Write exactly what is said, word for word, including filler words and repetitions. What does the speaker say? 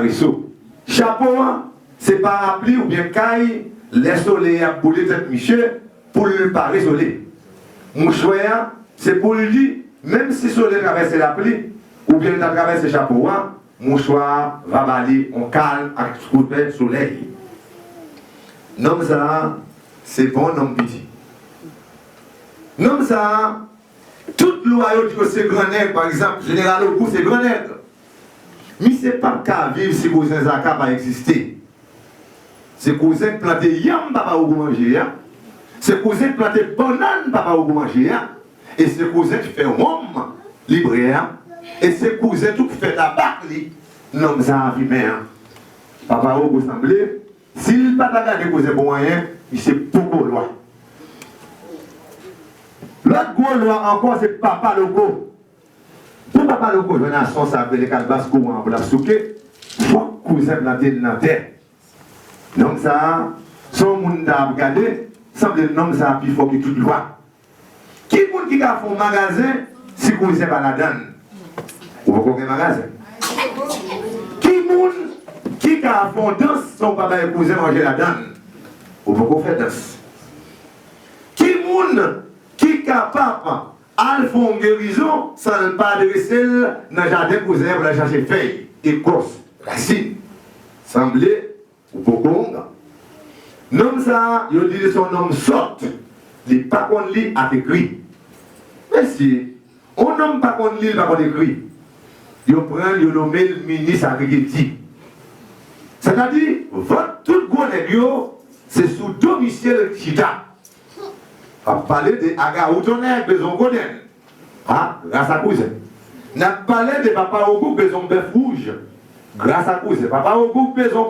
Reso. Chapo a, se parapli oubyen kay, lè solèy ap boule tèt misye, pou l pare sole. Mouchwè a, se pou l di, menm si solèy travèse lapli, oubyen l ta travèse chapo a, mouchwa a va ba li yon kalm ak kouvè solèy. Nonm sa a, se pa yon nonm piti. Nonm sa a, tout lwa yo di yo se gran nèg, pa egzanp, Jeneral Ogou se gran nèg. Misye p ap ka viv si kouzen Zaka pa egziste. Se kouzen k plante yanm papa Ogou manje a. Se kouzen k plante bannann papa Ogou manje a. E se kouzen k fè wonm li bwè a. E se kouzen tou k fè tabak li, nonm sa a fimen an. Papa Ogou sanble, si l pa ta gade kouzen pou anyen, misye poko lwa. Lòt gwo lwa ankò se Papa Loko. Pou Papa Loko jwenn ason sa k rele kalbas kouran an pou l ap souke, fòk kouzen plante l nan tè. Nonm sa a, se yon moun ta ap gade, sanble nonm sa a pi fò ke tout lwa. Ki moun ki ka fè yon magazen si kouzen pa ladan l? Ou poko gen magazen. Ki moun ki ka fè yon dans san w pa bay kouzen manje ladan l? Ou poko fè dans. Ki moun ki kapab al fè yon gerizon san l pa adrese l nan jaden kouzen an pou l al chache fèy, ekòs, rasin? Sanble ou poko ongan. Nonm sa a, yo di li se yon nonm sòt. Li pa konn li ak ekri. Mesye, yon nonm pa konn li, li pa konn ekri. Yo pran l, yo nonmen l minis agrikilti. Sètadi, vant tout gwo nèg yo, se sou do misye l chita. Ap pale de Agawou Tonnè k bezwen yon gwo dèn. A, gras a kouzen. N ap pale de Papa Ogou k bezwen yon bèf wouj. Gras a kouzen. Papa Ogou k bezwen yon